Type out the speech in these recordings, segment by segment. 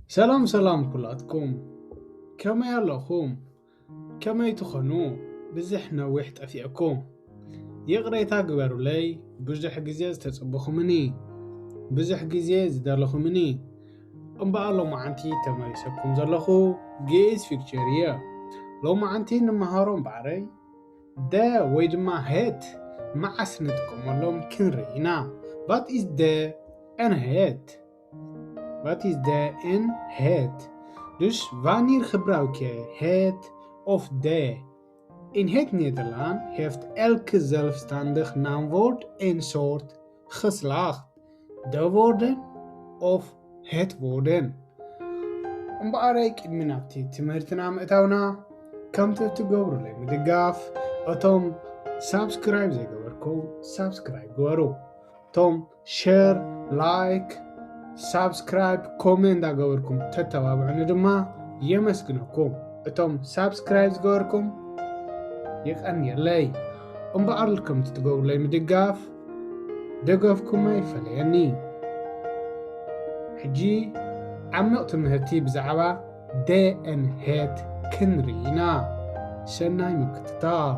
ሰላም ሰላም ኩላትኩም፣ ከመይ ኣለኹም? ከመይ ትኾኑ? ብዙሕ ነዊሕ ጠፊእኩም። ይቕሬታ ግበሩለይ፣ ብዙሕ ግዜ ዝተጸበኹምኒ፣ ብዙሕ ግዜ ዝደለኹምኒ። እምበኣር ሎማዓንቲ ተመሊሰኩም ዘለኹ ግእዝ ፊክቸር እየ። ሎማዓንቲ ንመሃሮም ባዕረይ ደ ወይ ድማ ሄት መዓስ ንጥቀመሎም ክንርኢ ኢና። What is the and ሄት? What is the and ሄት? Dus wanneer gebruik je het of de? In het Nederland heeft elke zelfstandig naamwoord een soort geslacht, de woorden of het woorden. እምበኣረይ ቅድሚ ናብቲ ትምህርትና ምእታውና ከምቲ እትገብሩለይ ምድጋፍ እቶም ሳብስክራይብ ዘይገበርኩም ሳብስክራይብ ግበሩ። እቶም ሸር፣ ላይክ፣ ሳብስክራይብ፣ ኮሜንት እንዳገበርኩም ተተባብዑኒ ድማ የመስግነኩም። እቶም ሳብስክራይብ ዝገበርኩም የቐንየለይ። እምበኣር ከምቲ ትገብሩለይ ምድጋፍ ደገፍኩም ኣይፈለየኒ። ሕጂ ዓሚቕ ትምህርቲ ብዛዕባ ደ and ሄት ክንርኢ ኢና። ሰናይ ምክትታል።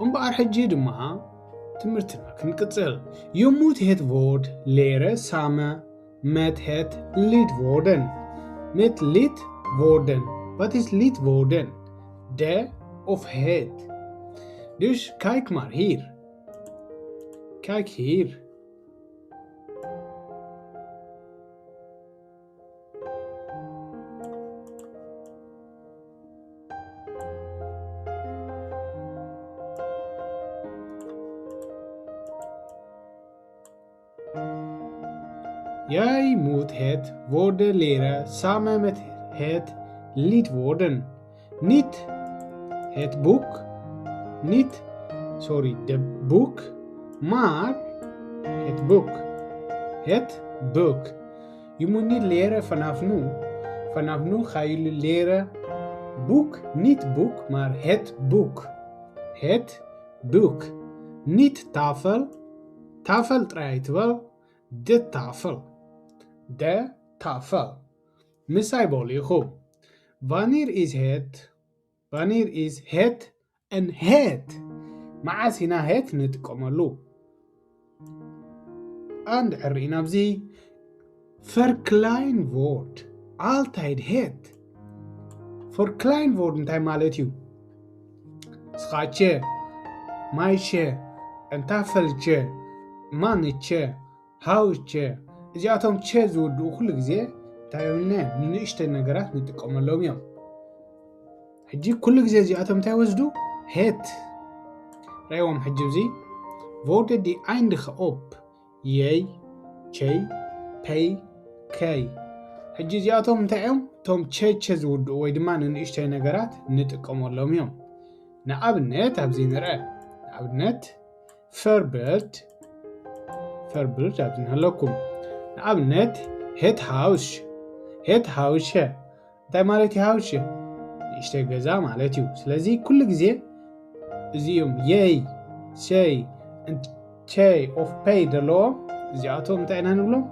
እምበኣር ሕጂ ድማ ትምህርትና ክንቅጽል። Je moet het woord leren samen met het lidwoorden. Met lidwoorden. Wat is lidwoorden? De of het? Dus kijk maar hier. Kijk hier. Jij moet het woorden leren samen met het lidwoorden. Niet het boek, niet, sorry, de boek, maar het boek. Het boek. Je moet niet leren vanaf nu. Vanaf nu gaan jullie leren boek, niet boek, maar het boek. Het boek. Niet tafel. Tafel ጥራይ ኣይትበል። De tafel. De tafel. ምሳይ በሉ ኢኹም። Wanneer is het? Wanneer is het and het? መዓስ ኢና het ንጥቀመሉ? ኣንድ ዕርኢና ኣብዚ verkleinwoord altijd het. Verkleinwoord እንታይ ማለት እዩ? ስኻቸ፣ ማይቸ፣ እንታፈልቸ፣ ማንቸ፣ ሃውቸ። እዚኣቶም ቸ ዝውድኡ ኩሉ ግዜ እንታይ እዮም ኢልና ንንእሽተይ ነገራት ንጥቀመሎም እዮም። ሕጂ ኩሉ ግዜ እዚኣቶም እንታይ ወስዱ? Het. ራይዎም ሕጂ እዚ worden die eindigen op jej, chej, pej, kej. ሕጂ እዚኣቶም እንታይ እዮም? እቶም ቸቸ ዝውድኡ ወይ ድማ ንንእሽተይ ነገራት ንጥቀመሎም እዮም። ንኣብነት ኣብዚ ንርአ። ንኣብነት Voorbeeld. Voorbeeld ኣብዚ ንሃለኩም። ንኣብነት het house. Het house እንታይ ማለት እዩ? House ንእሽተይ ገዛ ማለት እዩ። ስለዚ ኩሉ ግዜ እዚኦም የይ፣ ሸይ፣ ቸይ ኦፍ ፔይ ዘለዎም እዚኣቶም እንታይ ኢና ንብሎም?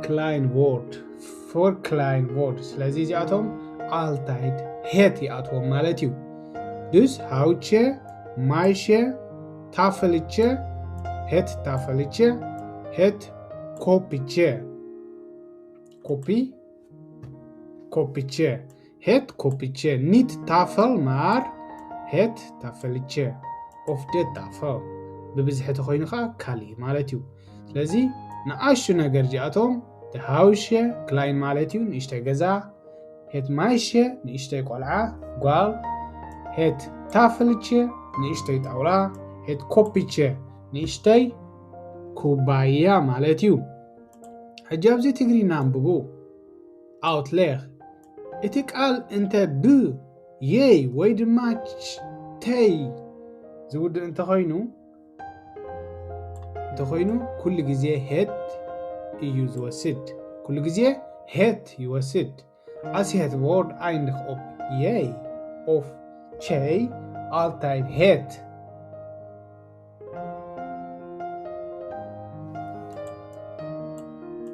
Klein woord. Verkleinwoord. ስለዚ እዚኣቶም altijd het ይኣትዎም ማለት እዩ። Dus house፣ ማይሸ፣ ታፈልቸ፣ het tafeltje፣ het koppetje. Koppie, koppetje. Het koppetje. Niet tafel, maar het tafeltje. Of de tafel. ብብዝሒ ተኾይኑ ከዓ ካሊ ማለት እዩ። ስለዚ ንኣሽቱ ነገር እዚኣቶም፣ the house፣ klein ማለት እዩ፣ ንእሽተይ ገዛ፣ het meisje፣ ንእሽተይ ቆልዓ፣ ጓል፣ het tafeltje፣ ንእሽተይ ጣውላ፣ het koppetje፣ ንእሽተይ ኩባያ ማለት እዩ። ሕጂ ኣብዚ ትግርኛ ኣንብቡ። Uitleg። እቲ ቃል እንተ ብ፣ የይ ወይ ድማ ች-፣ ተይ ዝውድእ እንተኾይኑ፣ እንተኾይኑ ኩሉ ግዜ het እዩ ዝወስድ። ኩሉ ግዜ het ይወስድ። As het woord eindigt op j of ch, altijd het.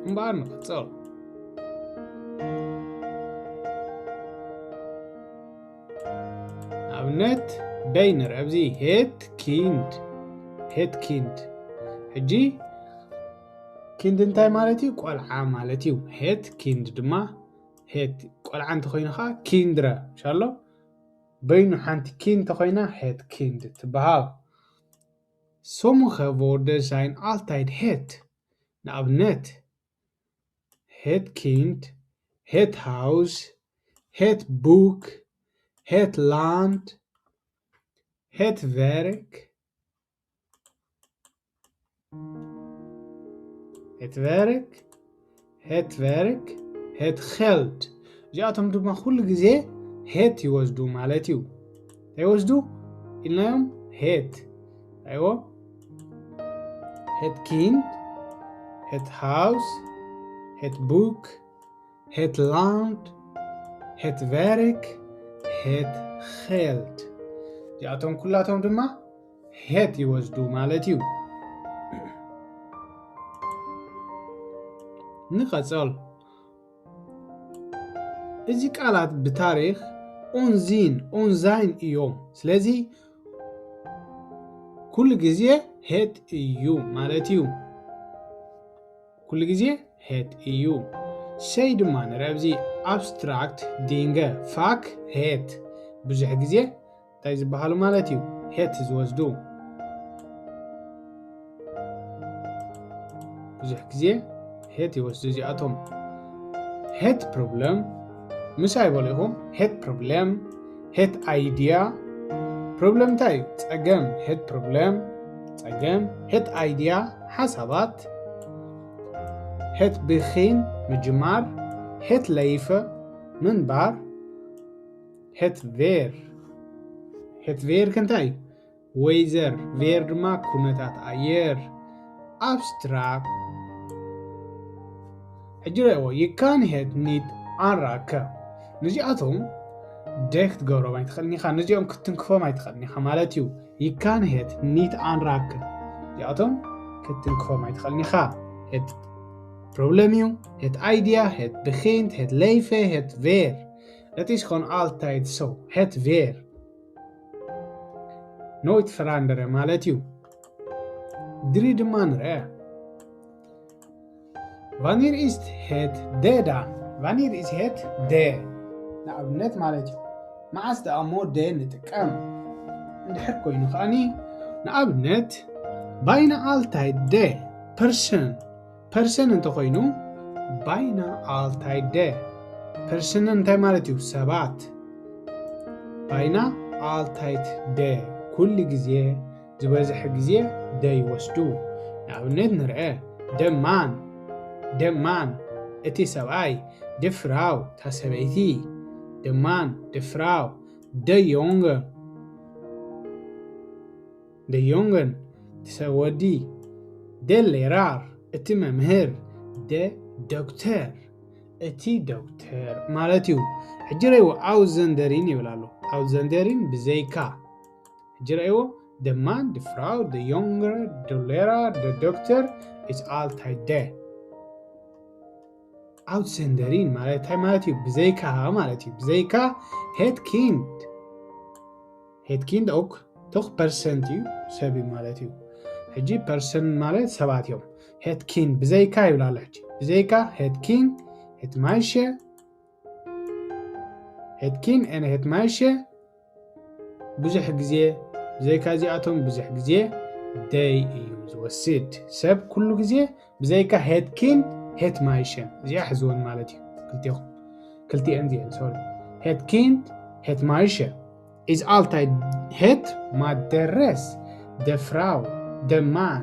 እምበኣር ንቐጽል። ንኣብነት በይ ንርአ ኣብዚ het kind፣ het kind። ሕጂ kind እንታይ ማለት እዩ? ቆልዓ ማለት እዩ። Het kind ድማ het ቆልዓ እንተኾይኑ ኸዓ kinderen ምሻሎ። በይኑ ሓንቲ kind እንተኾይና het kind ትበሃል። Sommige woorden zijn altijd het። ንኣብነት het kind፣ het huis፣ het boek፣ het land፣ het werk፣ het werk፣ het werk፣ het geld። እዚኣቶም ድማ ኩሉ ግዜ het ይወስዱ ማለት እዩ። እንታይ ይወስዱ ኢልናዮም? Het። ኣይዎ፣ het kind፣ het huis፣ het boek፣ het land፣ het werk፣ het geld። እዚኣቶም ኩላቶም ድማ het ይወስዱ ማለት እዩ። ንቐጸል። እዚ ቃላት ብታሪኽ onzin፣ onzin እዮም። ስለዚ ኩሉ ግዜ het እዩ ማለት እዩ። ኩሉ ግዜ het እዩ። ሰይ ድማ ንርኢ ኣብዚ abstract dingen vaak het ብዙሕ ግዜ እንታይ ዝበሃሉ ማለት እዩ? Het ዝወስዱ። ብዙሕ ግዜ het ይወስዱ እዚኣቶም። Het problem፣ ምሳይ በሉ ኢኹም። Het problem፣ het idea። problem እንታይ እዩ? ጸገም። Het problem፣ ጸገም። Het idea፣ ሓሳባት። Het begin፣ ምጅማር። Het leven፣ ምንባር። Het weer፣ het weer ከ እንታይ እዩ? Weather፣ weer ድማ ኩነታት ኣየር። Abstract። ሕጂ ረእዎ፣ je kan het niet aanraken። ነዚኣቶም de ክትገብሮም ኣይትኽእልን ኢኻ፣ ነዚኦም ክትትንክፎም ኣይትኽእልን ኢኻ ማለት እዩ። Je kan het niet aanraken። እዚኣቶም ክትትንክፎም ኣይትኽእልን ኢኻ። Het problem እዩ፣ het idea፣ het begin፣ het leven፣ het weer። Het is gewoon altijd zo። Het weer። Nooit veranderen ማለት እዩ። ድሪ ድማ ንርአ። Wanneer is het de dan? Wanneer is het de? ንኣብነት ማለት እዩ። መዓስ ደኣ እሞ de ንጥቀም? እንድሕር ኮይኑ ከኣኒ ንኣብነት፣ bijna altijd de person፣ person እንተኾይኑ፣ bijna altijd de person እንታይ ማለት እዩ? ሰባት። Bijna altijd de፣ ኩሉ ግዜ፣ ዝበዝሐ ግዜ de ይወስዱ። ንኣብነት ንርአ፣ de man፣ de man፣ እቲ ሰብኣይ፣ de vrouw፣ እታ ሰበይቲ፣ de man፣ de vrouw፣ de jongen፣ de jongen፣ እቲ ሰብ ወዲ፣ de leraar፣ እቲ መምህር፣ de dokter፣ እቲ ዶክተር ማለት እዩ። ሕጂ ረእይዎ፣ uitzondering ይብል ኣሎ። Uitzondering ብዘይካ። ሕጂ ረእይዎ፣ de man፣ de vrouw፣ de jongen፣ de leraar፣ de dokter is altijd de። Uitzondering ማለት እንታይ ማለት እዩ? ብዘይካ ማለት እዩ። ብዘይካ het kind። Het kind ook toch person እዩ፣ ሰብ እዩ ማለት እዩ። ሕጂ person ማለት ሰባት እዮም። Het kind ብዘይካ ይብል ኣሎ። ሕጂ ብዘይካ het kind፣ het meisje፣ het kind en het meisje ብዙሕ ግዜ፣ ብዘይካ እዚኣቶም ብዙሕ ግዜ de እዩ ዝወስድ። ሰብ ኩሉ ግዜ ብዘይካ het kind፣ het meisje እዚኣ ሕዝወን ማለት እዩ። ክልቲኹም፣ ክልቲኤን እዚኤን፣ sorry። Het kind፣ het meisje is altijd het, maar de rest, de vrouw, de man,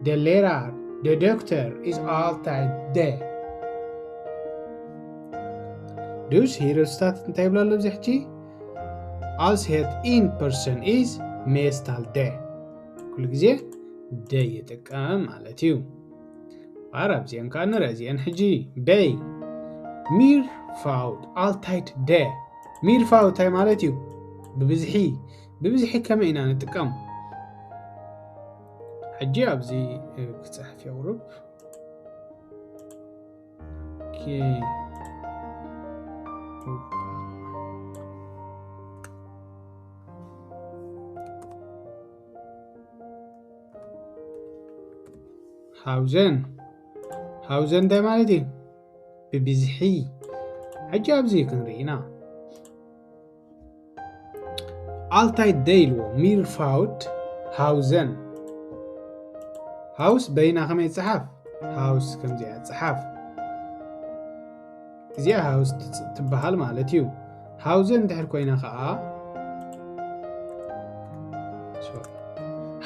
de leraar, de dokter is altijd de. Dus hier staat እንታይ ይብል ኣሎ ኣብዚ ሕጂ? Als het één person is, meestal de። ኩሉ ግዜ de ይጥቀም ማለት እዩ። እምበኣር ኣብዚአን ከዓ ንርኢ፣ እዚአን ሕጂ በይ። Meer meervoud, altijd de. Meervoud እንታይ ማለት እዩ? ብብዝሒ። ብብዝሒ ከመይ ኢና ንጥቀም? ሕጂ ኣብዚ ክፅሕፍ የውርብ። ሃውዘን። ሃውዘን እንታይ ማለት እዩ? ብብዝሒ። ሕጂ ኣብዚ ክንርኢ ኢና። Altijd de ኢልዎ፣ meervoud, Hausen። ሃውስ በይና ከመይ ይጽሓፍ? ሃውስ ከምዚኣ ይጽሓፍ። እዚኣ ሃውስ ትበሃል ማለት እዩ። ሃውዘን እንድሕር ኮይና ኸዓ፣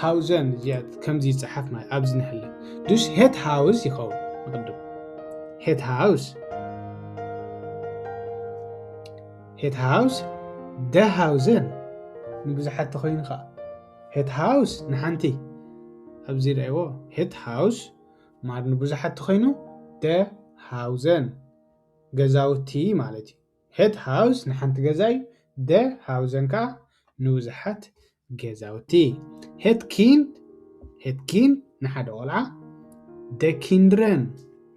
ሃውዘን እዚኣ ከምዚ ይጽሓፍ ማለት ኣብዚ ንሕለ። ዱስ ሄት ሃውስ ይኸውን። ንቅድም ሄት ሃውስ፣ ሄት ሃውስ፣ ደ ሃውዘን ንብዙሓት ተኾይኑ ኸዓ፣ ሄት ሃውስ ንሓንቲ፣ ኣብዚ ረእዎ፣ ሄት ሃውስ ማር ንብዙሓት ተኾይኑ፣ ደ ሃውዘን ገዛውቲ ማለት እዩ። ሄት ሃውስ ንሓንቲ ገዛ እዩ፣ ደ ሃውዘን ከዓ ንብዙሓት ገዛውቲ። ሄት ኪንድ፣ ሄት ኪንድ ንሓደ ቆልዓ፣ ደ ኪንድረን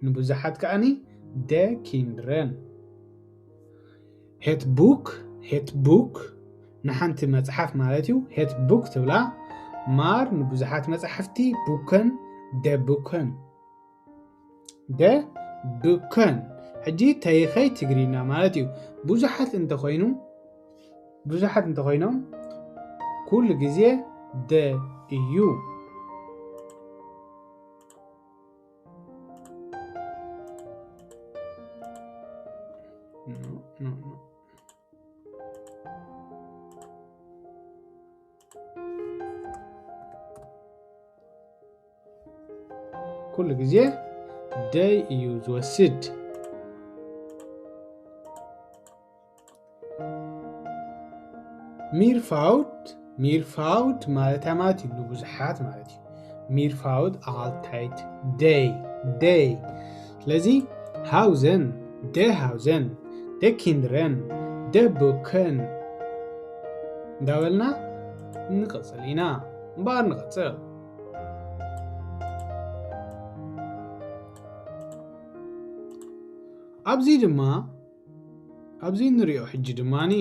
ንብዙሓት ከዓኒ፣ ደ ኪንድረን። ሄት ቡክ፣ ሄት ቡክ ንሓንቲ መጽሓፍ ማለት እዩ። ሄት ቡክ ትብላ ማር ንብዙሓት መጽሓፍቲ፣ ቡከን፣ ደ ቡከን፣ ደ ቡከን። ሕጂ ተይኸይ ትግርኛ ማለት እዩ። ብዙሓት እንተኾይኑ፣ ብዙሓት እንተኾይኖም ኩሉ ግዜ ደ እዩ። ኩሉ ግዜ ደይ እዩ ዝወስድ። ሚርፋውድ፣ ሚርፋውድ ማለት እንታይ ማለት እዩ? ንብዙሓት ማለት እዩ። ሚርፋውድ፣ ኣልታይት፣ ደይ፣ ደይ። ስለዚ ሃውዘን፣ ደ ሃውዘን፣ ደ ኪንድረን፣ ደ ቡከን እንዳበልና ንቕጽል ኢና። እምበኣር ንቕጽል። ኣብዚ ድማ፣ ኣብዚ ንሪኦ ሕጂ ድማኒ፣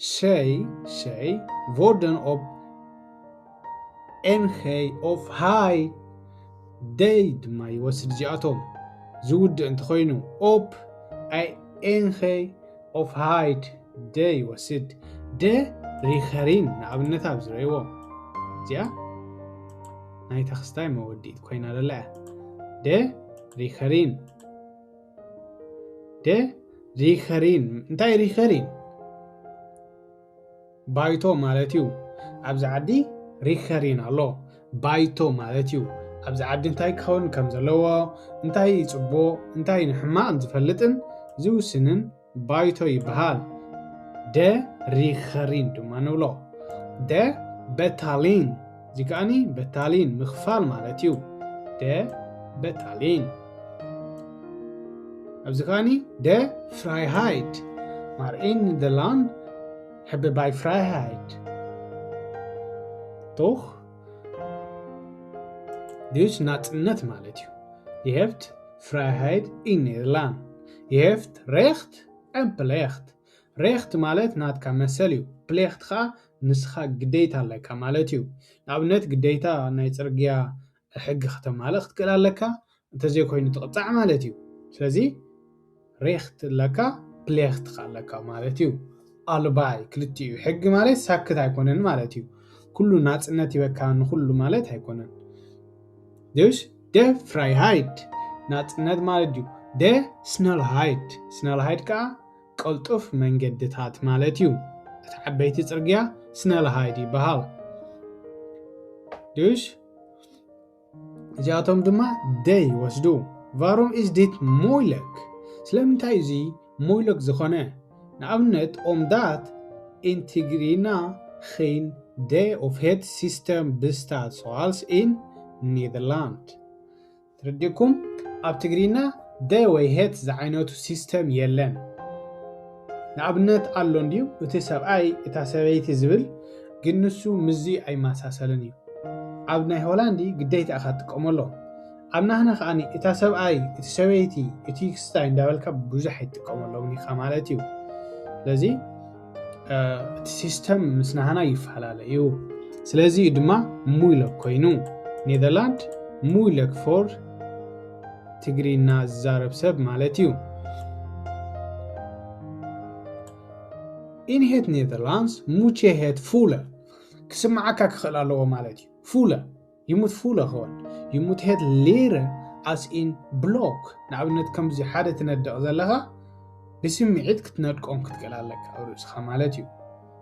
ሰይ፣ ሰይ፣ ቮርደን ኦፕ ኤንኸይ ኦፍ ሃይ፣ ደይ ድማ ይወስድ። እዚኣቶም ዝውድእ እንተኾይኑ፣ ኦፕ ኣይ ኤንኸይ ኦፍ ሃይድ፣ ደ ይወስድ። ደ ሪኸሪን ንኣብነት ኣብ ዝረእይዎ፣ እዚኣ ናይ ተኽስታይ መወዲት ኮይና ዘላ እያ። ደ ሪኸሪን፣ ደ ሪኸሪን። እንታይ ሪኸሪን? ባይቶ ማለት እዩ። ኣብዚ ዓዲ ሪኸሪን ኣሎ። ባይቶ ማለት እዩ። ኣብዚ ዓዲ እንታይ ክኸውን ከም ዘለዎ፣ እንታይ ጽቡቕ፣ እንታይ ንሕማቕ ዝፈልጥን ዝውስንን ባይቶ ይበሃል። ደ ሪኸሪን ድማ ንብሎ። ደ በታሊን፣ እዚ ከኣኒ በታሊን ምኽፋል ማለት እዩ። ደ በታሊን። ኣብዚ ከኣኒ ደ ፍራይሃይድ፣ ማር ኢን ደ ላንድ ህብ ባይ ፍራይሃይድ። ቶኽ ድዩስ ናጽነት ማለት እዩ። የህፍት ፍራይሃይድ ኢን ኔደርላንድ። የህፍት ሬኽት ኣን ፕሌኽት። ሬኽት ማለት ናትካ መሰል እዩ። ፕሌኽት ኸኣ ንስኻ ግዴታ ኣለካ ማለት እዩ። ንኣብነት ግዴታ ናይ ጽርግያ ሕጊ ከተማልእ ክትክእል ኣለካ፣ እንተዘይኮይኑ ትቕጻዕ ማለት እዩ። ስለዚ ሬኽት ኣለካ፣ ፕሌኽት ኸኣ ኣለካ ማለት እዩ። ኣልባይ ክልቲኡ ሕጊ ማለት ሳክት ኣይኮነን ማለት እዩ። ኩሉ ናጽነት ይበካ ንኹሉ ማለት ኣይኮነን። Dus de vrijheid ናጽነት ማለት እዩ። De snelheid፣ ስነልሃይድ ከኣ ቀልጡፍ መንገድታት ማለት እዩ። እቲ ዓበይቲ ጽርግያ ስነልሃይድ ይበሃል። Dus እዚኣቶም ድማ ደ ይወስዱ። Waarom is dit moeilijk? ስለምንታይ እዚ ሞይለክ ዝኾነ? ንኣብነት ኦምዳት ኢንትግሪና ኺን ደ ኦፍ ሄት ሲስተም ብስታት ሶዋልስ ኢን ኔደርላንድ። ትርዲእኩም? ኣብ ትግሪና ደ ወይ ሄት ዝዓይነቱ ሲስተም የለን። ንኣብነት ኣሎ እንድዩ እቲ ሰብኣይ እታ ሰበይቲ ዝብል፣ ግን ንሱ ምስዚ ኣይመሳሰልን እዩ። ኣብ ናይ ሆላንዲ ግዴታ ኢኻ ትጥቀመሎ። ኣብ ናህና ከዓኒ እታ ሰብኣይ፣ እቲ ሰበይቲ፣ እቲ ክስታይ እንዳበልካ ብዙሕ ኣይትጥቀመሎም ኢኻ ማለት እዩ። ስለዚ እቲ ሲስተም ምስ ናህና ይፈላለ እዩ። ስለዚ እዩ ድማ ሙይለክ ኮይኑ። ኔዘርላንድ ሙይለክ ፎር ትግርኛ ዝዛረብ ሰብ ማለት እዩ። In het Nederlands moet je het voelen. ክስምዓካ ክኽእል ኣለዎ ማለት እዩ። ፉለ ይሙት ፉለ ኾን ይሙት ሄት ሌረ ኣስ ኢን ብሎክ። ንኣብነት ከምዚ ሓደ ትነድቕ ዘለኻ ብስምዒት ክትነድቆም ክትክእል ኣለካ ኣብ ርእስኻ ማለት እዩ።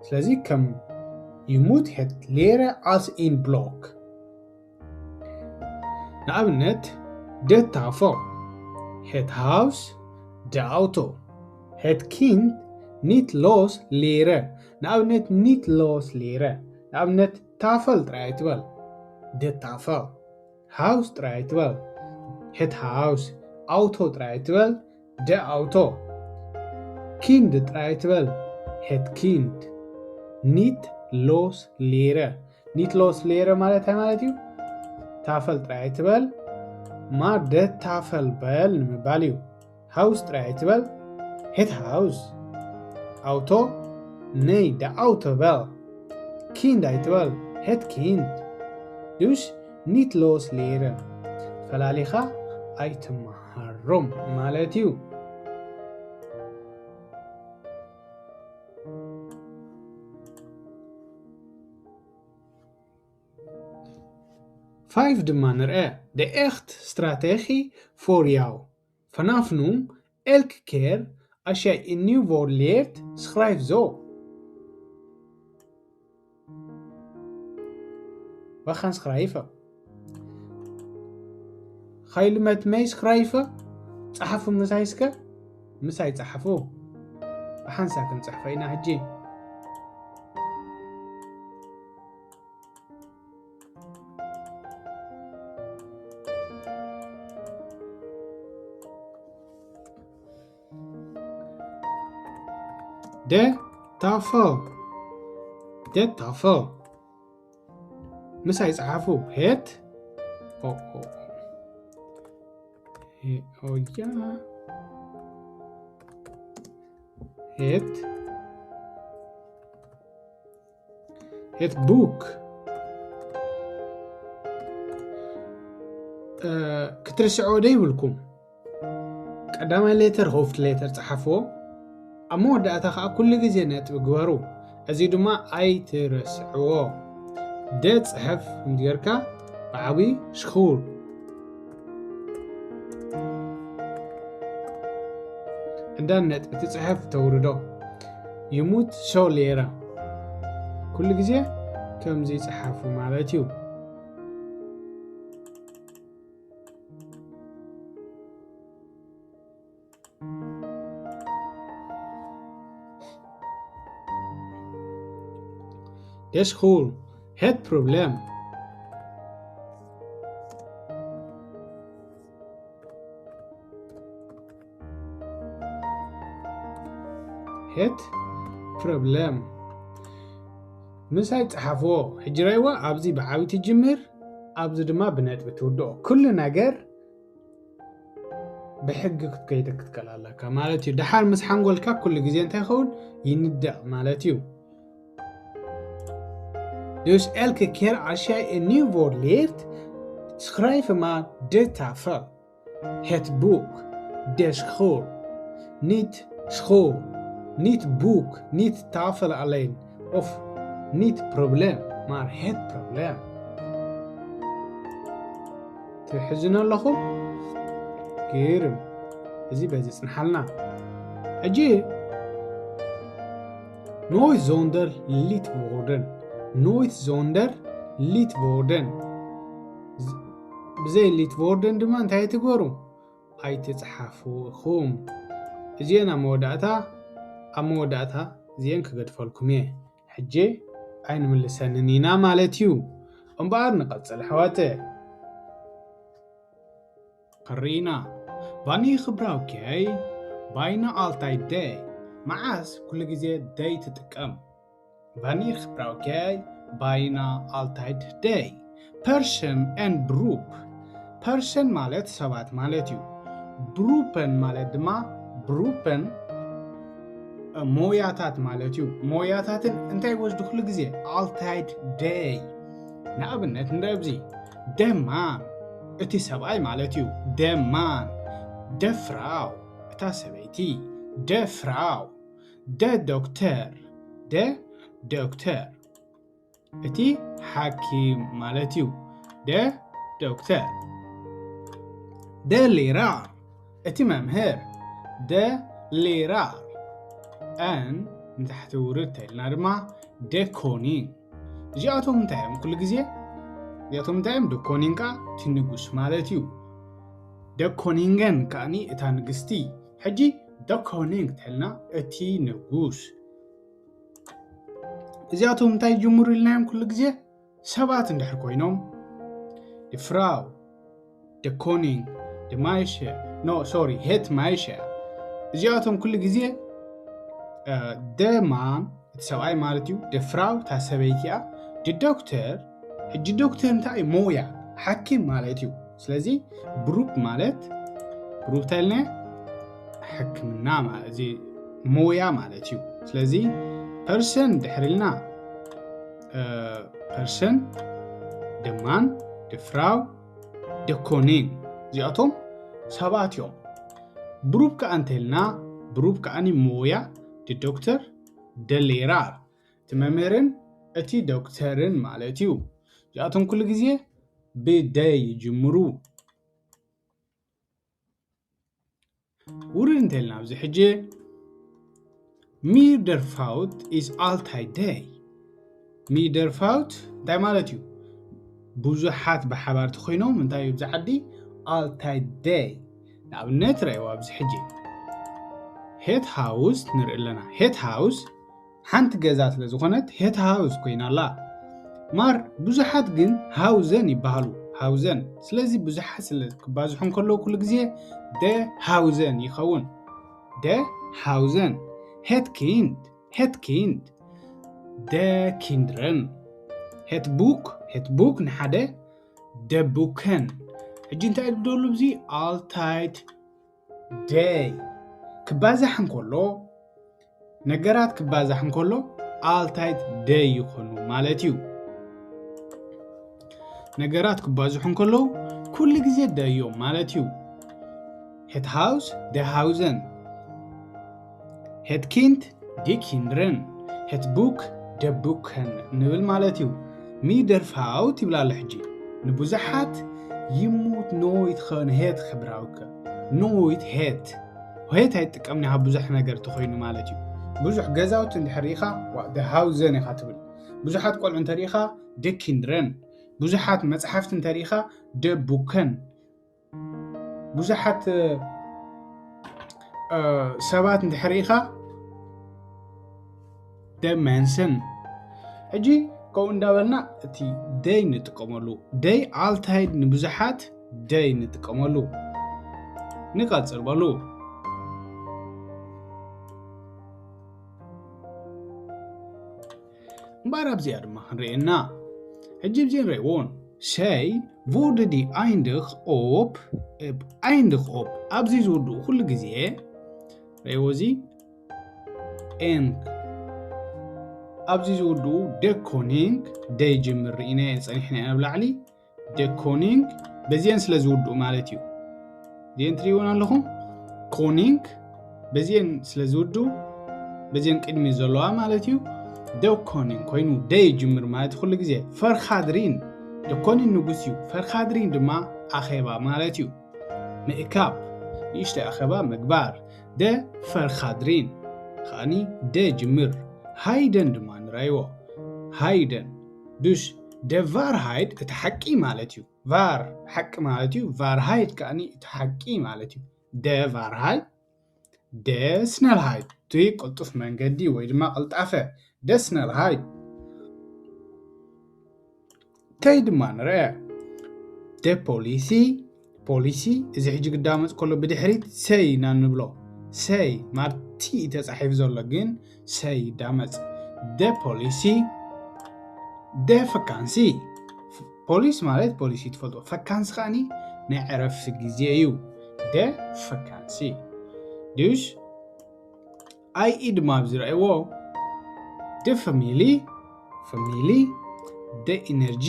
ስለዚ ከም ይሙት ሄት ሌረ ኣስ ኢን ብሎክ። ንኣብነት ደታፎ ሄት ሃውስ ደኣውቶ ሄት ኪንድ ኒት ሎስ ሌረ። ንኣብነት ኒት ሎስ ሌረ። ንኣብነት ታፈል ጥራይ ኣይትበል። ደታፈል ሃውስ ጥራይ ኣይትበል። ሄት ሃውስ ኣውቶ ጥራይ ኣይትበል። ደ ኣውቶ ኪንድ ጥራይ ኣይትበል። ሄት ኪንድ ኒት ሎስ ሌረ። ኒት ሎስ ሌረ ማለት እንታይ ማለት እዩ? ታፈል ጥራይ ኣይትበል፣ ማር ደ ታፈል በል ንምባል እዩ። ሃውስ ጥራይ ኣይትበል፣ ሄት ሃውስ። ኣውቶ ነይ ደ ኣውቶ በል። ኪንድ ኣይትበል፣ ሄት ኪንድ። ዱሽ ኒት ሎስ ሌረ። ፈላሊኻ ኣይትመሃሮም ማለት እዩ። ፋይቭ ድማ ንርአ። De echt strategie voor jou. Vanaf nu, elke keer als jij een nieuw woord leert, schrijf zo. We gaan schrijven. Jullie met mij schrijven? ጸሓፉ ምሳይ እስከ። ምሳይ ጸሓፉ። ብሓንሳብ ክንጽሕፎ ኢና ሕጂ። De tafel. De tafel. ምሳይ ጸሓፉ። ሄት። ኦ፣ ኦ። ሄ-፣ ኦያ። ሄት። Het boek. እ፣ ክትርስዕዎ ዶ ይብልኩም? ቀዳማይ ሌተር ሆፍት ሌተር ጸሓፍዎ። ኣብ መወዳእታ ከኣ ኩሉ ግዜ ነጥቢ ግበሩ። እዚ ድማ ኣይትረስዕዎ። ደ ጽሕፍ ከም ጌርካ ብዓቢ ሽኹል። እንዳ ነጥቢ ትጽሕፍ ተውርዶ። ይሙት ሶ ሌረ። ኩሉ ግዜ ከምዚ ጸሓፉ ማለት እዩ። Dis cool. Het probleem. Het probleem. ምሳይ ጸሓፍዎ። ሕጂ ረእይዎ፣ ኣብዚ ብዓቢ ትጅምር፣ ኣብዚ ድማ ብነጥቢ ትውድኦ። ኩሉ ነገር ብሕጊ ክትከይደ ክትከል ኣለካ ማለት እዩ። ደሓር ምስ ሓንጎልካ ኩሉ ግዜ እንታይ ይኸውን? ይንደቕ ማለት እዩ። Dus elke keer als jij een nieuw woord leert, schrijf maar de tafel. Het boek, de school. Niet school, niet boek, niet tafel alleen. Of niet probleem, maar het probleem. ትሕዝኑ ኣለኹም? ግርም። እዚ በዚ ጽንሓልና። ሕጂ nooit zonder lid worden. Nooit zonder lid worden. ዝ-፣ ብዘይ lid worden ድማ እንታይ ትግበሩ? ኣይትጽሓፉ ኢኹም። እዚኤን ኣብ መወዳእታ፣ ኣብ መወዳእታ እዚኤን ክገድፈልኩም እየ። ሕጂ ኣይንምልሰንን ኢና ማለት እዩ። እምበኣር ንቐጽል ኣሕዋተ። ክርኢና። Wanneer gebruik jij bijna altijd de? መዓስ ኩሉ ግዜ ደይ ትጥቀም? Wanneer gebruik jij bijna altijd de? Person en beroep. Person ማለት ሰባት ማለት እዩ። Beroepen ማለት ድማ beroepen ሞያታት ማለት እዩ። ሞያታትን እንታይ ይወስዱ ኩሉ ግዜ? Altijd de። ንኣብነት ንረብዚ de man እቲ ሰብኣይ ማለት እዩ። De man። De vrouw እታ ሰበይቲ። De vrouw። De dokter። De dokter እቲ ሓኪም ማለት እዩ። De dokter። De leraar እቲ መምህር። De leraar። En ንታሕቲ ውርድ ተልና ድማ de koning። እዚኣቶም እንታይ እዮም ኩሉ ግዜ? እዚኣቶም እንታይ እዮም? De koning ከዓ እቲ ንጉስ ማለት እዩ። De koningen ከዓኒ እታ ንግስቲ። ሕጂ de koning ተልና እቲ ንጉስ። እዚኣቶም እንታይ ይጅምሩ ኢልናዮም ኩሉ ግዜ? ሰባት እንድሕር ኮይኖም de vrouw፣ de koning፣ de meisje፣ no sorry het meisje። እዚኣቶም ኩሉ ግዜ de man እቲ ሰብኣይ ማለት እዩ። De vrouw እታ ሰበይቲ እያ። De dokter ሕጂ ዶክተር እንታይ እዩ? ሞያ ሓኪም ማለት እዩ። ስለዚ beroep ማለት beroep እንታይ ኢልና? ሕክምና እዚ ሞያ ማለት እዩ። ስለዚ person ድሕር ኢልና person፣ de man፣ de vrouw፣ de koning እዚኣቶም ሰባት እዮም። Beroep ከዓ እንተልና beroep ከዓኒ ሞያ፣ de dokter፣ de leraar እቲ መምህርን እቲ ዶክተርን ማለት እዩ። እዚኣቶም ኩሉ ግዜ ብ de ይጅምሩ። ውርድ እንተልና ኣብዚ ሕጂ meerdervoud is altijd de። Meerdervoud እንታይ ማለት እዩ? ብዙሓት ብሓባር ተኮይኖም እንታይ እዩ ኣብዚ ዓዲ? Altijd de። ንኣብነት ረእይዋ ኣብዚ ሕጂ het huis ንርኢ ኣለና። Het huis ሓንቲ ገዛ ስለ ዝኾነት het huis ኮይና ኣላ። ማር ብዙሓት ግን huizen ይበሃሉ። Huizen ስለዚ ብዙሓት ስለ ክባዝሑ እንከለዉ ኩሉ ግዜ de huizen ይኸውን። De huizen። Het kind het kind። De kinderen። Het boek het boek ንሓደ። De boeken። ሕጂ እንታይ ድደሉ ኣብዚ? Altijd de። ክባዛሕ እንከሎ ነገራት ክባዛሕ እንከሎ altijd de ይኾኑ ማለት እዩ። ነገራት ክባዝሑ እንከለዉ ኩሉ ግዜ de እዮም ማለት እዩ። Het huis de huizen። Het kind de kinderen። Het boek de boeken ንብል ማለት እዩ። Meerdervoud ይብላ ኣሎ ሕጂ ንብዙሓት። Je moet nooit gaan het gebruiken. Nooit het het ኣይትጥቀምኒ ካብ ብዙሕ ነገር ተኮይኑ ማለት እዩ። ብዙሕ ገዛውቲ እንድሕር ርኢኻ de huizen ኢኻ ትብል። ብዙሓት ቆልዑ እንተርኢኻ de kinderen። ብዙሓት መፅሓፍቲ እንተርኢኻ de boeken። ብዙሓት ሰባት እንድሕር ርኢኻ de mensen። ሕጂ ከምኡ እንዳበልና እቲ de ንጥቀመሉ። De altijd ንብዙሓት de ንጥቀመሉ። ንቐፅል በሉ። እምበኣር ኣብዚኣ ድማ ክንርእየና ሕጂ ኣብዚ ንርእይዎን ሸይ ቮርድ ዲ ኣይንድኽ ኦፕ እብ ኣይንድኽ ኦፕ ኣብዚ ዝውድኡ ኩሉ ግዜ ረእይዎ እዚ ኤንግ ኣብዚ ዝውድኡ ደኮኒንግ ደይ ጅምር ርኢና ጸኒሕና ኢና ኣብ ላዕሊ ደኮኒንግ በዚአን ስለ ዝውድኡ ማለት እዩ። እዚአን ትሪእወን ኣለኹም ኮኒንግ በዚአን ስለ ዝውድኡ በዚአን ቅድሚ ዘለዋ ማለት እዩ። ደኮኒንግ ኮይኑ ደይ ጅምር ማለት ኩሉ ግዜ ፈርኻድሪን ደኮኒን ንጉስ እዩ። ፈርኻድሪን ድማ ኣኼባ ማለት እዩ። ምእካብ ንእሽተይ ኣኼባ ምግባር። ደ ፈርኻድሪን ከኣኒ ደ ጅምር። ሃይደን ድማ ንራይዎ ሃይደን ዱሽ ደ ቫርሃይድ እቲ ሓቂ ማለት እዩ። ቫር ሓቂ ማለት እዩ። ቫርሃይድ ከኣኒ እቲ ሓቂ ማለት እዩ። ደ ቫርሃይድ ደ ስነልሃይድ እቲ ቅልጡፍ መንገዲ ወይ ድማ ቅልጣፈ ደ ስነልሃይድ። ከይ ድማ ንርአ ደ ፖሊሲ ፖሊሲ እዚ ሕጂ ግዳመፅ ከሎ ብድሕሪት ሰይ ኢና ንብሎ። ሰይ ማርቲ ተጻሒፍ ዘሎ ግን ሰይ ዳመጽ። ደ ፖሊሲ፣ ደ ፈካንሲ። ፖሊስ ማለት ፖሊሲ ትፈልጦ፣ ፈካንሲ ከኣኒ ናይ ዕረፍቲ ግዜ እዩ። ደ ፈካንሲ። ድዩስ ኣይ ኢ ድማ ኣብዚ ረእይዎ። ደ ፈሚሊ፣ ፈሚሊ፣ ደ ኢነርጂ።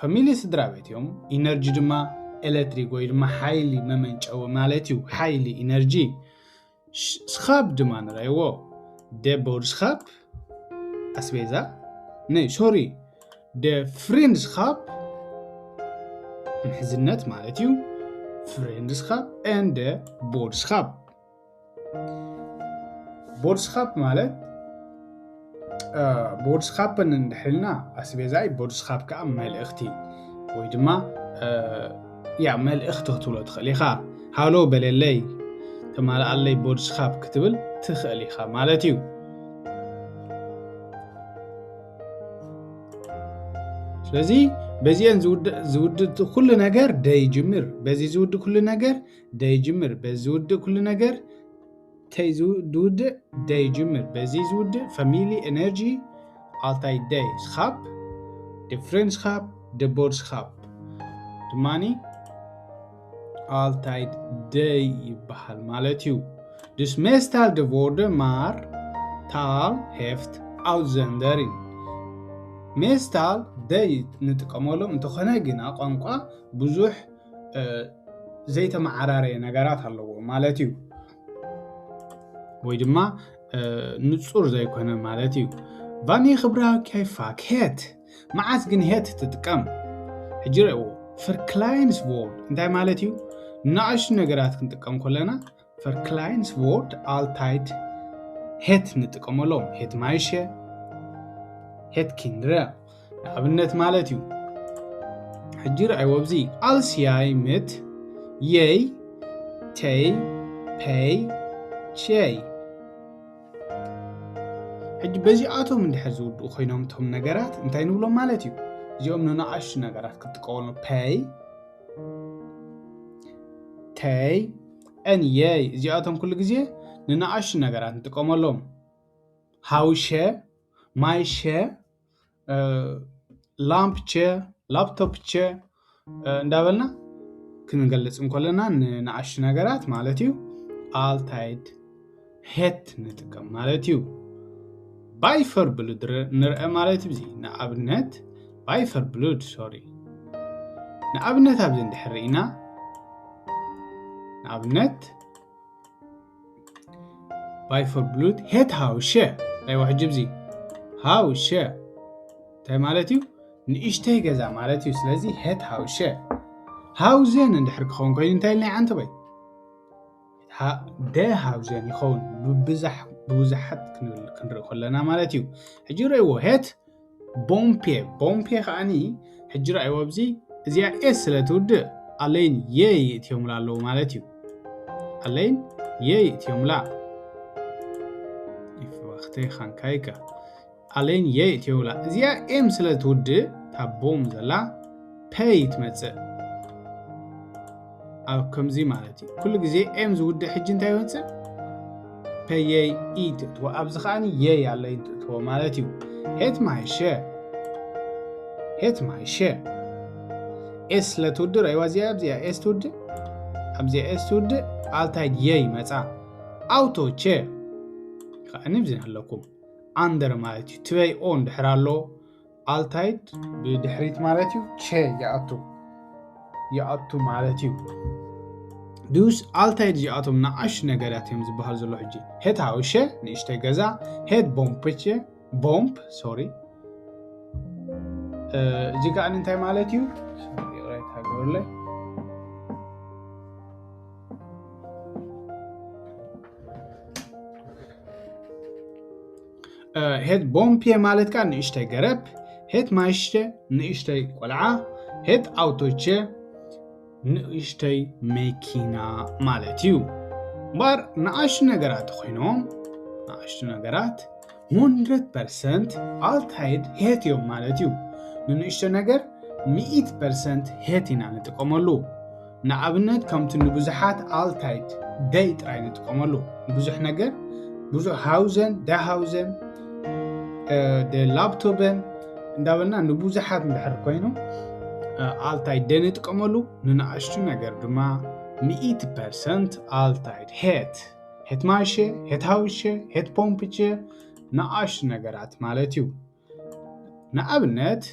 ፈሚሊ ስድራ ቤት እዮም። ኢነርጂ ድማ ኤሌክትሪክ ወይ ድማ ሓይሊ መመንጨዊ ማለት እዩ። ሓይሊ፣ ኢነርጂ። ስኻብ ድማ ንረእይዎ። ደ ቦድስኻብ ኣስቤዛ፣ ነ ሶሪ፣ ደ ፍሬንድስኻብ ምሕዝነት ማለት እዩ። ፍሬንድስኻብ ኤንደ ቦድስኻብ። ቦድስኻብ ማለት ቦድስኻፕን እንድሕልና ኣስቤዛይ፣ ቦድስኻፕ ከዓ መልእኽቲ ወይ ድማ ያ መልእኽቲ ክትብሎ ትኽእል ኢኻ። ሃሎ በለለይ፣ ተማልኣለይ ቦድስኻፕ ክትብል ትኽእል ኢኻ ማለት እዩ። ስለዚ በዚአን ዝውድእ ኩሉ ነገር ደይጅምር፣ በዚ ዝውድእ ኩሉ ነገር ደይጅምር፣ በዚ ዝውድእ ኩሉ ነገር ተይ ዝውድእ ደይጅምር፣ በዚ ዝውድእ ፈሚሊ፣ ኤነርጂ፣ ኣልታይ ደይ ስኻፕ፣ ደ ፍሬንድስኻፕ፣ ደ ቦድስኻፕ ድማኒ ኣልታይ ደይ ይበሃል ማለት እዩ። Dus meestal de woorden maar taal heeft uitzondering. Meestal ደይ ንጥቀመሎም እንተኾነ ግና ቋንቋ ብዙሕ ዘይተመዓራረየ ነገራት ኣለዎ ማለት እዩ። ወይ ድማ ንፁር ዘይኮነ ማለት እዩ። Wanneer gebruik jij vaak het? መዓስ ግን het ትጥቀም? ሕጂ ርእዎ። Verkleinswoord እንታይ ማለት እዩ? ንኣሽቱ ነገራት ክንጥቀም ከለና verkleinswoord ኣልታይድ het ንጥቀመሎም። Het meisje, het kinderen ንኣብነት ማለት እዩ። ሕጂ ርኣይዎ ኣብዚ ኣልስያይ ምት የይ ተይ ፐይ ሸይ። ሕጂ በዚኣቶም እንድሕር ዝውድኡ ኮይኖም እቶም ነገራት እንታይ ንብሎም ማለት እዩ? እዚኦም ንንኣሽቱ ነገራት ክትጥቀመሉ ፐይ ተይ ኤን የይ እዚኣቶም ኩሉ ግዜ ንንኣሽቱ ነገራት ንጥቀመሎም። ሃውሸ፣ ማይሸ፣ ላምፕቸ፣ ላፕቶፕቸ እንዳበልና ክንገልጽ እንከለና ንንኣሽቱ ነገራት ማለት እዩ። ኣልታይድ ሄት ንጥቀም ማለት እዩ። ባይፈር ብሉድ ንርአ ማለት እዚ ንኣብነት ባይፈር ብሉድ ሶሪ ንኣብነት ኣብዚ እንድሕር ርኢና ንኣብነት ባይፈር ብሉድ ሄት ሃውሸ ኣይዋ ሕጂ እዚ ሃውሸ እንታይ ማለት እዩ? ንእሽተይ ገዛ ማለት እዩ። ስለዚ ሄት ሃውሸ ሃውዘን እንድሕር ክኸውን ኮይኑ እንታይ ኢልና ይዓንተበይ ደ ሃውዘን ይኸውን ብብዙሓት ክንብል ክንርኢ ከለና ማለት እዩ። ሕጂ ርእዎ ሄት ቦምፔ ቦምፔ ከዓኒ ሕጂ ርኣይዎ ኣብዚ እዚኣ ኤስ ስለ ትውድእ ኣለይን የይ ይእትዮምላ ኣለዉ ማለት እዩ። ኣለይን የይ ይእትዮምላ ይፍባኽተይ ኻንካይካ ኣለይን የይ ይእትዮምላ እዚኣ ኤም ስለ ትውድእ ታቦም ዘላ ፐይ ትመጽእ ኣብ ከምዚ ማለት እዩ። ኩሉ ግዜ ኤም ዝውድእ ሕጂ እንታይ ይመጽእ? ፐየይ ኢ ትእትዎ ኣብዚ ከዓኒ የይ ኣለይ ትእትዎ ማለት እዩ። ሄት ማይሸ ሄት ማይሸ ኤስ ስለ ትውድእ ረይዋ እዚኣ ኣብዚኣ ኤስ ትውድእ ኣብዚኣ ኤስ ትውድእ ኣልታይ የይ መጻ ኣውቶ ቸ ከዓኒ ብዚ ኣለኩም ኣንደር ማለት እዩ። ትበይ ኦን ድሕር ኣሎ ኣልታይድ ብድሕሪት ማለት እዩ ቸ ይኣቱ ይኣቱ ማለት እዩ። ዱስ ኣልታይድ እዚኣቶም ንኣሽ ነገራት እዮም ዝበሃል ዘሎ። ሕጂ ሄት ሃውሸ ንእሽተይ ገዛ ሄት ቦምፕ ቦምፕ ሶሪ እዚ ከዓ እንታይ ማለት እዩ? ይቕሬታ ግበረለይ። ሄት ቦምፕ ማለት ከዓ ንእሽተይ ገረብ፣ ሄት ማሽተ ንእሽተይ ቆልዓ፣ ሄት ኣውቶቸ ንእሽተይ መኪና ማለት እዩ። እምበር ንኣሽቱ ነገራት ኮይኖም ንኣሽቱ ነገራት hundred percent ኣልታይድ ሄት እዮም ማለት እዩ። ንንእሽቶ ነገር ሚእት ፐርሰንት ሄት ኢና ንጥቀመሉ። ንኣብነት ከምቲ ንብዙሓት ኣልታይድ ደይ ጥራይ ንጥቀመሉ። ብዙሕ ነገር፣ ብዙሕ ሃውዘን፣ ደ ሃውዘን፣ ደ ላፕቶበን እንዳበልና ንብዙሓት እንድሕር ኮይኑ ኣልታይድ ደ ንጥቀመሉ። ንንኣሽቱ ነገር ድማ ሚእቲ ፐርሰንት ኣልታይድ ሄት፣ ሄት ማሸ፣ ሄት ሃውሸ፣ ሄት ፖምፕቸ፣ ንኣሽቱ ነገራት ማለት እዩ። ንኣብነት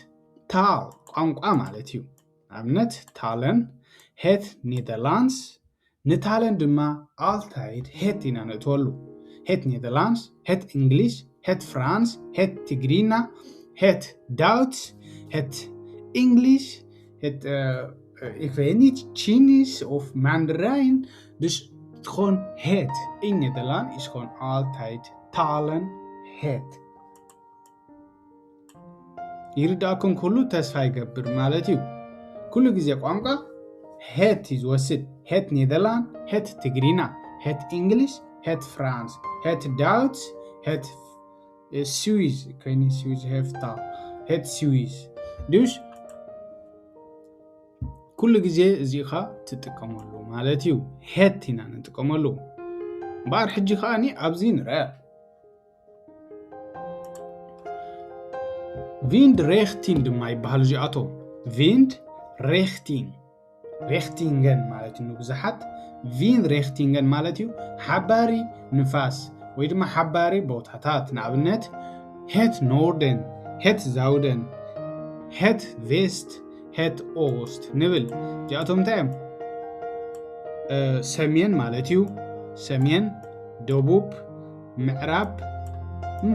ታል ቋንቋ ማለት እዩ። ንኣብነት ታለን ሄት ኔደርላንድስ፣ ንታለን ድማ ኣልታይድ ሄት ኢና ነእትወሉ። ሄት ኔደርላንድስ፣ ሄት እንግሊሽ፣ ሄት ፍራንስ፣ ሄት ትግሪና፣ ሄት ዳውትስ፣ ሄት እንግሊሽ፣ ሄት ኢክሬኒት ቺኒስ ኦፍ ማንድራይን። Dus gewoon het in Nederland is gewoon altijd talen het. ይርዳእኩም ኩሉ ተስፋ ይገብር ማለት እዩ። ኩሉ ግዜ ቋንቋ ሄት እዩ ዝወስድ። ሄት ኔደርላንድ፣ ሄት ትግሪና፣ ሄት እንግሊሽ፣ ሄት ፍራንስ፣ ሄት ዳውትስ፣ ሄት ስዊዝ፣ ኮይኒ ስዊዝ ሄፍታ፣ ሄት ስዊዝ። Dus ኩሉ ግዜ እዚኻ ትጥቀመሉ ማለት እዩ። ሄት ኢና ንጥቀመሉ። እምበኣር ሕጂ ከኣኒ ኣብዚ ንርአ። ቪንድ ሬኽቲን ድማ ይበሃሉ እዚኣቶም። ቪንድ ሬኽቲን፣ ሬኽቲንገን ማለት እዩ ንብዙሓት። ቪንድ ሬኽቲንገን ማለት እዩ ሓባሪ ንፋስ ወይ ድማ ሓባሪ ቦታታት። ንኣብነት ሄት ኖርደን፣ ሄት ዛውደን፣ ሄት ቬስት፣ ሄት ኦስት ንብል። እዚኣቶም እንታይ እዮም? ሰሜን ማለት እዩ። ሰሜን፣ ደቡብ፣ ምዕራብ፣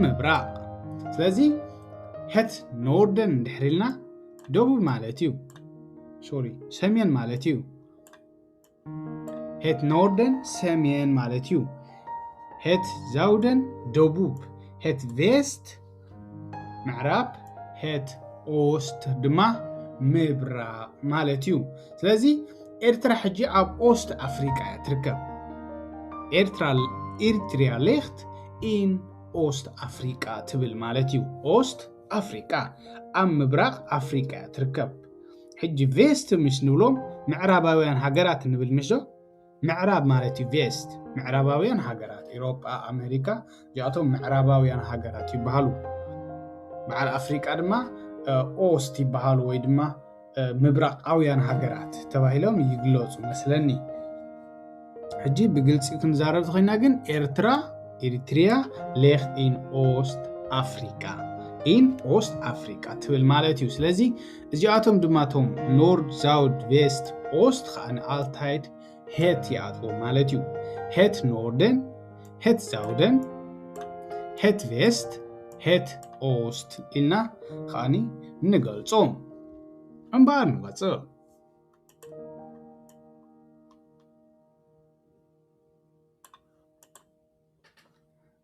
ምብራቕ። ስለዚ ሄት ኖርደን እንድሕር ኢልና ደቡብ ማለት እዩ። ሶሪ፣ ሰሜን ማለት እዩ። ሄት ኖርደን ሰሜን ማለት እዩ። ሄት ዛውደን ደቡብ፣ ሄት ቬስት ምዕራብ፣ ሄት ኦስት ድማ ምብራቕ ማለት እዩ። ስለዚ ኤርትራ ሕጂ ኣብ ኦስት ኣፍሪቃ እያ ትርከብ። ኤርትራ፣ ኢሪትሪያ ሌኽት ኢን ኦስት ኣፍሪቃ ትብል ማለት እዩ። ኦስት ኣፍሪቃ ኣብ ምብራቕ ኣፍሪቃ እያ ትርከብ። ሕጂ ቬስት ምስ ንብሎም ምዕራባውያን ሃገራት ንብል ምሽ ዶ? ምዕራብ ማለት እዩ ቬስት። ምዕራባውያን ሃገራት፣ ኤውሮጳ፣ ኣሜሪካ፣ እዚኣቶም ምዕራባውያን ሃገራት ይበሃሉ። በዓል ኣፍሪቃ ድማ ኦስት ይበሃሉ ወይ ድማ ምብራቃውያን ሃገራት ተባሂሎም ይግለጹ መስለኒ። ሕጂ ብግልጺ ክንዛረብ ተኾይና ግን ኤርትራ፣ ኤሪትሪያ ሌኽ ኢን ኦስት ኣፍሪቃ፣ ኢን ኦስት ኣፍሪቃ ትብል ማለት እዩ። ስለዚ እዚኣቶም ድማ እቶም ኖርድ፣ ሳውድ፣ ቬስት፣ ኦስት ከኣ ንኣልታይድ ሄት ይኣትዎ ማለት እዩ። ሄት ኖርደን፣ ሄት ሳውደን፣ ሄት ቬስት፣ ሄት ኦስት ኢልና ከኣኒ ንገልጾም። እምበኣር ንቐጽል።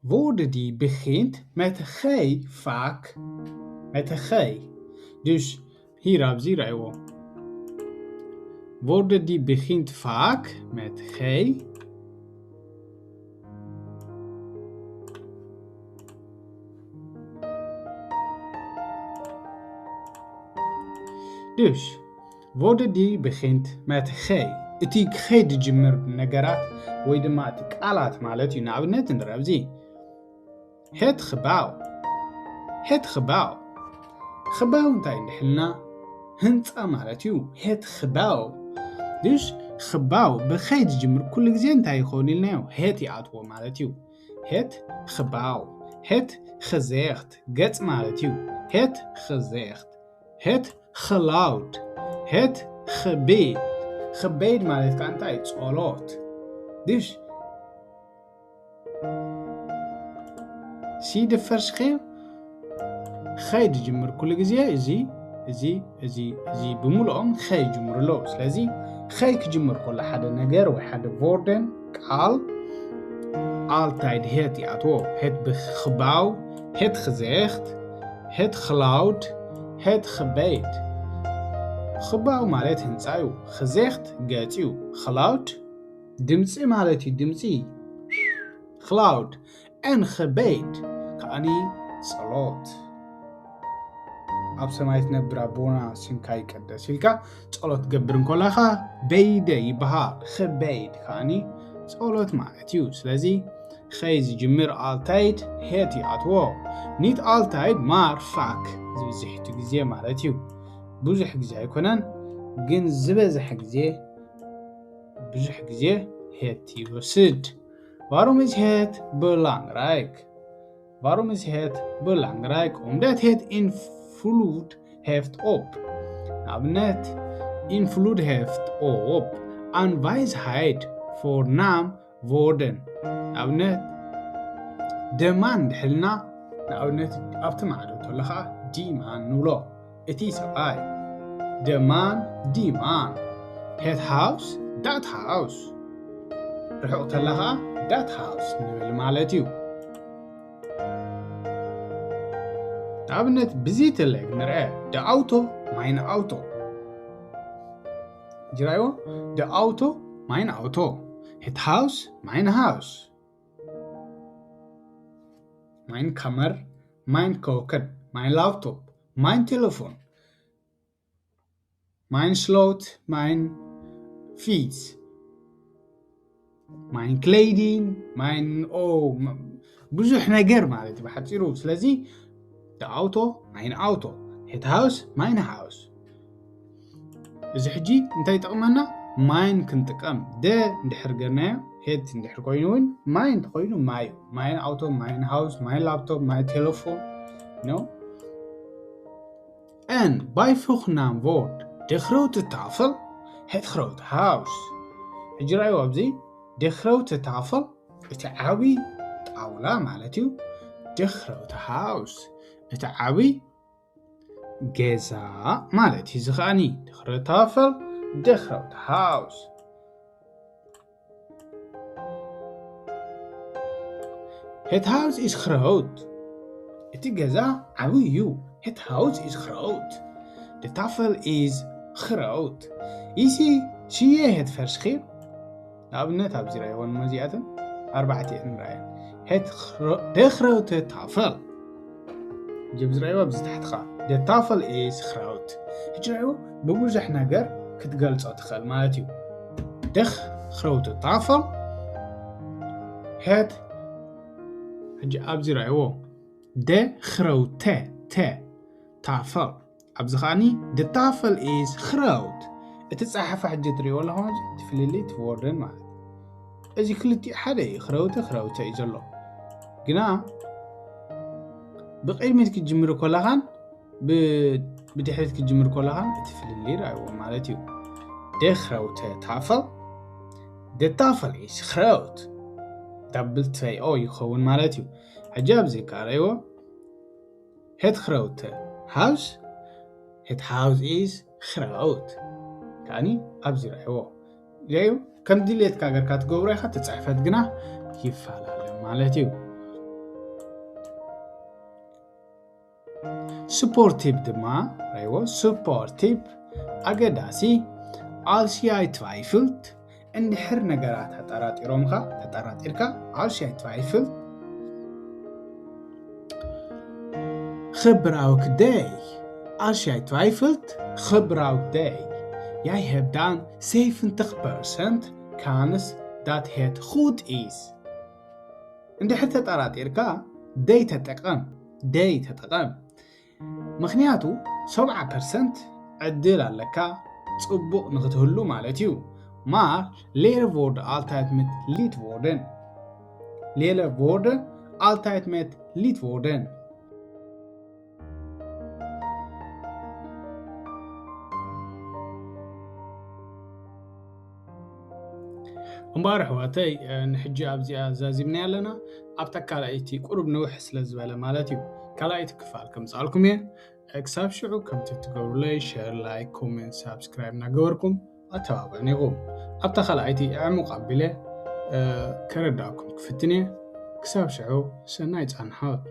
Woorden die begint met G vaak met G. Dus hier ኣብዚ ራእይዎ። Woorden die begint vaak met G. Dus woorden die begint met G. እቲ ኸይ ዝጅምር ነገራት ወይ ድማ እቲ ቃላት ማለት እዩ። ንኣብነት ንረብዚ ሄት ኽባው፣ ሄት ኽባው። ኽባው እንታይ እንድሕልና ህንፃ ማለት እዩ። ሄት ኽባው። ድሽ ኽባው ብኸይ ዝጅምር ኩሉ ግዜ እንታይ ይኸውን ኢልናዮ? ሄት ይኣትዎ ማለት እዩ። ሄት ኽባው፣ ሄት ኽዜኽት ገጽ ማለት እዩ። ሄት ኽዜኽት፣ ሄት ኽላውድ፣ ሄት ኽቤድ። ኽቤድ ማለት ከዓ እንታይ? ጸሎት። ድሽ ሲዲ ፈርስ ኸ ኸይ ዝጅምር ኩሉ ግዜ እዚ እዚ እዚ እዚ ብምልኦም ኸይ ይጅምሩ ኣለዉ። ስለዚ ኸይ ክጅምር ከሎ ሓደ ነገር ወይ ሓደ ቮርደን ቃል ኣልታይድ ሄት ይኣትዎ። ሄት ብኽባው፣ ሄት ኽዜኽት፣ ሄት ኽላውድ፣ ሄት ኽበይድ። ኽባው ማለት ህንፃ እዩ። ኽዜኽት ገፅ እዩ። ኽላውድ ድምፂ ማለት እዩ። ድምፂ ኽላውድ። En gebed ከኣኒ ጸሎት። ኣብ ሰማይ ትነብር ኣቦና፣ ስምካ ይቀደስ ኢልካ ጸሎት ትገብር እንኮላኻ በይደ ይበሃል። ኸበይድ ከኣኒ ጸሎት ማለት እዩ። ስለዚ ኸይ ዝጅምር ኣልታይድ ሄት ይኣትዎ። ኒት ኣልታይድ ማር ፋክ ዝብዝሕቱ ግዜ ማለት እዩ። ብዙሕ ግዜ ኣይኮነን፣ ግን ዝበዝሐ ግዜ፣ ብዙሕ ግዜ ሄት ይወስድ። Waarom is het belangrijk? Waarom is het belangrijk? Omdat het invloed heeft op. ንኣብነት፣ invloed heeft op aanwezigheid voor naamwoorden. ንኣብነት፣ ደማን ድሕልና፣ ንኣብነት፣ ኣብቲ ማዕዶ እንተሎ ኸዓ ዲማን ንብሎ። እቲ ሰብኣይ። ደማን ዲማን። Het huis, dat huis. ርሑቕ ተላ ኸዓ dat huis ንብል ማለት እዩ። ንኣብነት፣ ብዚ ተለግ ንርአ። De auto, mijn auto. ጅራይዎ? De auto, mijn auto. Het huis, mijn huis. Mijn kamer, mijn keuken, mijn laptop, mijn telefoon. Mijn sleutel, mijn fiets. Mijn kleding, mijn, oh, ብዙሕ ነገር ማለት እዩ ብሓፂሩ። ስለዚ፣ de auto, mijn auto. Het huis, mijn huis. እዚ ሕጂ እንታይ ይጠቕመና? Mijn ክንጥቀም። De እንድሕር ገርናዮ፣ het እንድሕር ኮይኑ እውን፣ mijn እንተኮይኑ ማይ እዩ። Mijn auto, mijn huis, mijn laptop, mijn telefoon. No? En bijvoegnaamwoord, de grote tafel, het grote huis. ሕጂ ራእዩ ኣብዚ፣ de grote tafel፣ እቲ ዓብይ ጣውላ ማለት እዩ። De grote huis፣ እቲ ዓብይ ገዛ ማለት እዩ። እዚ ከኣኒ፣ de grote tafel, de grote huis. Het huis is groot. እቲ ገዛ ዓብይ እዩ። Het huis is groot. De tafel is groot. Is, zie je het verschil? ንኣብነት፣ ኣብዚ ራእይወን መዚኣትን ኣርባዕተ እየን ራእየን። Het gro-, de grote tafel. ጀብ ዝረኣይዋ ኣብዚ ታሕትኻ። De tafel is groot. ሕጂ ራእይዎ፣ ብብዙሕ ነገር ክትገልጾ ትኽእል ማለት እዩ። De grote tafel. Het፣ ሕጂ ኣብዚ ራእይዎ። De grote፣ ተ፣ tafel። ኣብዚ ኸኣኒ፣ de tafel is groot። እቲ ጸሓፋ ሕጂ ትርእይዎ ኣለኹም፣ እዚ እቲ ፍልልይ፣ እቲ woorden ማለት እዩ። እዚ ክልቲኡ ሓደ እዩ፣ grote፣ grote እዩ ዘሎ። ግና ብቕድሚት ክትጅምር ከለኻን ብ-፣ ብድሕሪት ክትጅምር ከለኻን እቲ ፍልልይ ርኣይዎ ማለት እዩ። De grote tafel፣ de tafel is groot። ዳብል ትሬ ኦ ይኸውን ማለት እዩ። ሕጂ ኣብዚ ከኣ ርኣይዎ። Het grote huis፣ het huis is groot። ከኣኒ ኣብዚ ርኣይዎ። ርኣዩ፣ ከም ድሌትካ ገርካ ትገብሮ ኢኻ፣ ትጽሕፈት ግና ይፈላለ ማለት እዩ። Sportief ድማ፣ ርኣይዎ፣ sportief፣ ኣገዳሲ፣ als jij twijfelt፣ እንድሕር ነገራት ኣጠራጢሮምካ፣ ተጠራጢርካ፣ als jij twijfelt፣ gebruik de. Als jij twijfelt, gebruik de. Jij hebt dan zeventig procent kans dat het goed is. እንድሕር ተጠራጢርካ፣ de ተጠቐም፣ de ተጠቐም። ምኽንያቱ፣ ሰብዓ ፐርሰንት ዕድል ኣለካ ጽቡቕ ንኽትህሉ ማለት እዩ። Maar leren woorden altijd met leedwoorden. Leren woorden altijd met leedwoorden. እምበኣር ኣሕዋተይ፣ እ፣ ንሕጂ ኣብዚኣ ዛዚምና ኣለና። ኣብታ ካልኣይቲ ቁሩብ ንውሕ ስለ ዝበለ ማለት እዩ። ካልኣይቲ ክፋል ከምጽኣልኩም እየ። እ፣ ክሳብ ሽዑ ከምቲ ትገብሩለይ ሸር፣ ላይክ፣ ኮሜንት፣ ሳብስክራይብ እናገበርኩም ኣተባብዑኒ ኢኹም። ኣብታ ካልኣይቲ ዕሙቕ ኣቢለ፣ እ፣ ከረዳእኩም ክፍትን እየ። ክሳብ ሽዑ ሰናይ ጻንሖት።